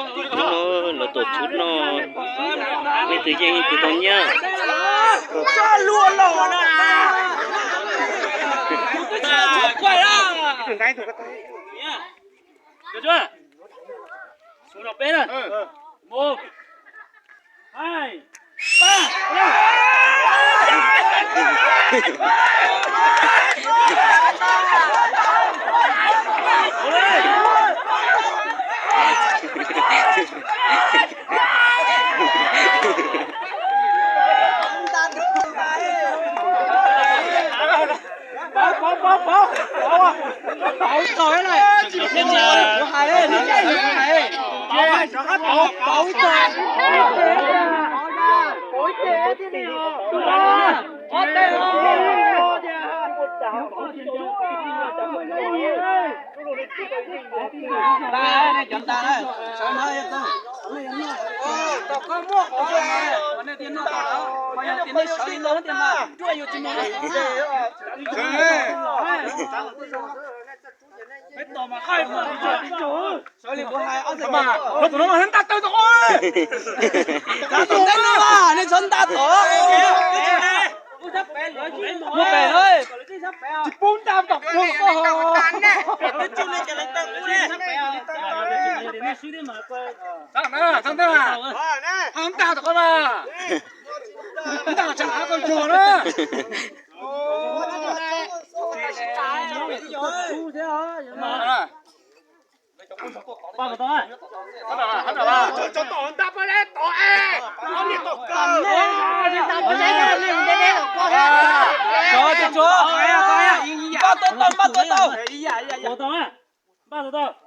Hnub no lawv tuaj txhub noj, leej twg yeej leej twg tau nyiaj. Mus. Hai. Pauv, pauv, pauv, pauv, pauv, pauv tog na. Kuv hais, kuv hais, pauv, pauv tog. Nta, nej cov nta na, sawv no, tom koj muaj qhov, nej tias noj tau, yog tias nej sawv li no tias mas ruaj yuav tsis mus. Sawv li kuv hais, ob tug no mas nta tawg tau. Cov tus teb no mas nej txhob nta tod. Mus pem na. Tsis pub nta tom koj ho. Nta tom koj mas. Nta tsam av koj zog na. Npaj tau tau, npaj tau tau.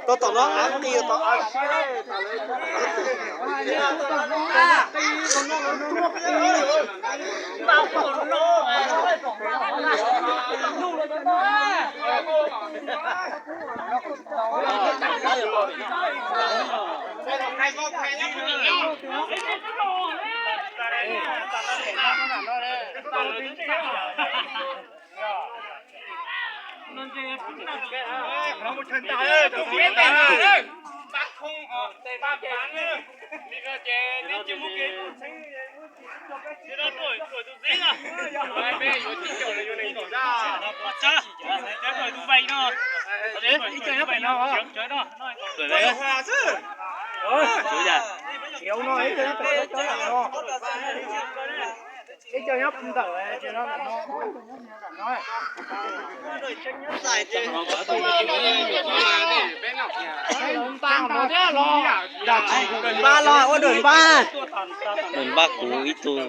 Tau tom no av qis tau av siab. Npaj los ua dawm npaj. Npaj kuv ib tug.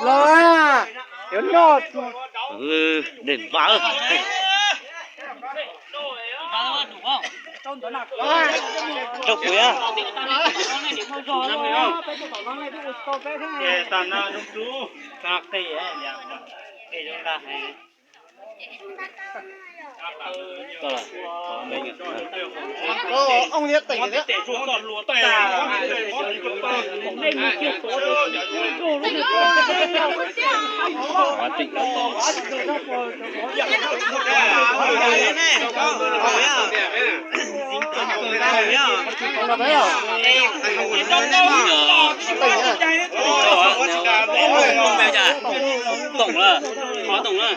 Los, yuav noj. Dawm npaj. Rau kuv. Tổng lắm, khó tổng lắm.